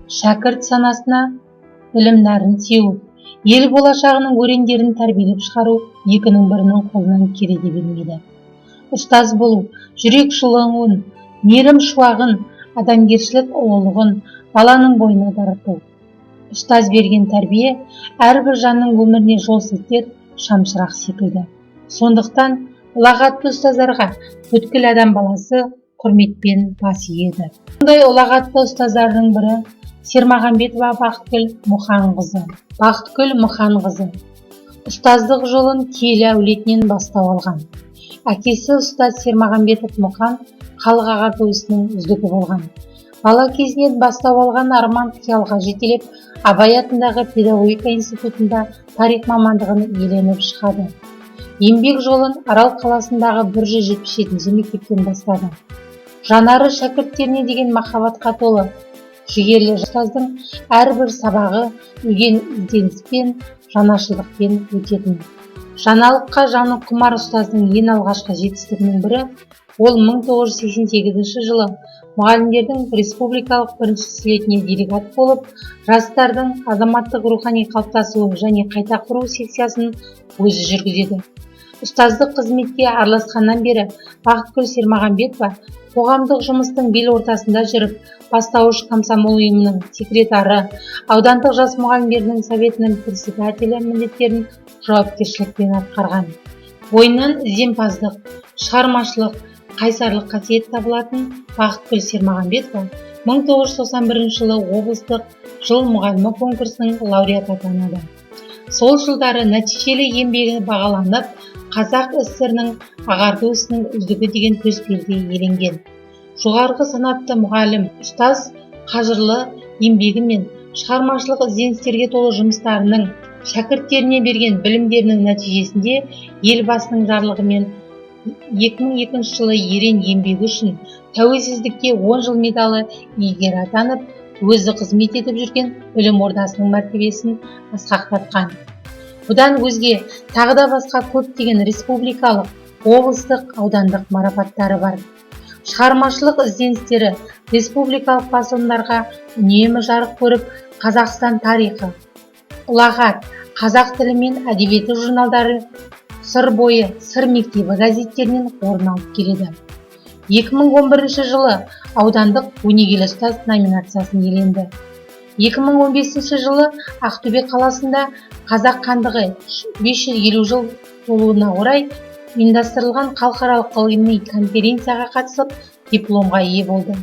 Шәкірт санасына білім нәрін сеуіп, ел болашағының өрендерін тәрбиелеп шығару екінің бірінің қолынан келе де бермейді. Ұстаз болу жүрек жылуын, мейірім шуағын, адамгершілік ұлылығын баланың бойына дарыту. Ұстаз берген тәрбие әрбір жанның өміріне жол сілтер шамшырақ секілді. Сондықтан ұлағатты ұстаздарға бүткіл адам баласы құрметпен бас иеді. Мұндай ұлағатты ұстаздардың бірі Сермағамбетова Бақытгүл Мұханқызы. Бақытгүл Мұханқызы ұстаздық жолын киелі әулетінен бастау алған. Әкесі ұстаз Сермағамбетов Мұхан халық ағарту ісінің үздігі болған. Бала кезінен бастау алған арман қиялға жетелеп, Абай атындағы педагогика институтында тарих мамандығын иеленіп шығады. Еңбек жолын Арал қаласындағы 177 мектептен бастады. Жанары шәкірттеріне деген махаббатқа толы жігерлі ұстаздың әрбір сабағы үлкен ізденіспен, жанашырлықпен өтетін. Жаңалыққа жаны құмар ұстаздың ең алғашқы жетістігінің бірі ол 1988 жылы мұғалімдердің республикалық бірінші слетіне делегат болып, жастардың азаматтық рухани қалыптасуы және қайта құру секциясын өзі жүргізеді. Ұстаздық қызметке араласқаннан бері Бақытгүл Сермағамбетова қоғамдық жұмыстың бел ортасында жүріп, бастауыш комсомол ұйымының секретары, аудандық жас мұғалімдерінің советінің председателі міндеттерін жауапкершілікпен атқарған. Бойынан ізденімпаздық, шығармашылық, қайсарлық қасиет табылатын Бақытгүл Сермағамбетова 1991 жылы облыстық «Жыл мұғалімі» конкурсының лауреаты атанады. Сол жылдары нәтижелі еңбегі бағаланып, Қазақ ССР-інің ағарту ісінің үздігі деген төсбелгі иеленген. Жоғарғы санатты мұғалім ұстаз қажырлы еңбегі мен шығармашылық ізденістерге толы жұмыстарының, шәкірттеріне берген білімдерінің нәтижесінде Елбасының жарлығымен 2002 жылы «Ерен еңбегі үшін», «Тәуелсіздікке 10 жыл» медалі иегері атанып, өзі қызмет етіп жүрген білім ордасының мәртебесін асқақтатқан. Бұдан өзге тағы да басқа көптеген республикалық, облыстық, аудандық марапаттары бар. Шығармашылық ізденістері республикалық басылымдарға үнемі жарық көріп, «Қазақстан тарихы», «Ұлағат», «Қазақ тілі мен әдебиеті» журналдары, «Сыр бойы», «Сыр мектебі» газеттерінен орын алып келеді. 2011 жылы аудандық «Өнегелі ұстаз» номинациясын иеленді. 2015 жылы Ақтөбе қаласында Қазақ хандығы 550 жыл толуына орай ұйымдастырылған халықаралық ғылыми конференцияға қатысып, дипломға ие болды.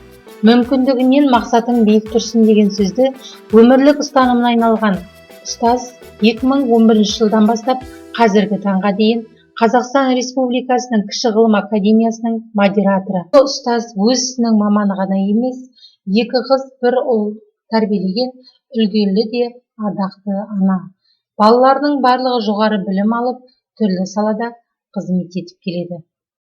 «Мүмкіндігіңнен мақсатың биік тұрсын» деген сөзді өмірлік ұстанымына айналған ұстаз 2011 жылдан бастап қазіргі таңға дейін Қазақстан Республикасының Кіші ғылым академиясының модераторы. Ұстаз өз ісінің маманы ғана емес, екі қыз, бір ұл тәрбиелеген үлгілі де ардақты ана. Балаларының барлығы жоғары білім алып, түрлі салада қызмет етіп келеді.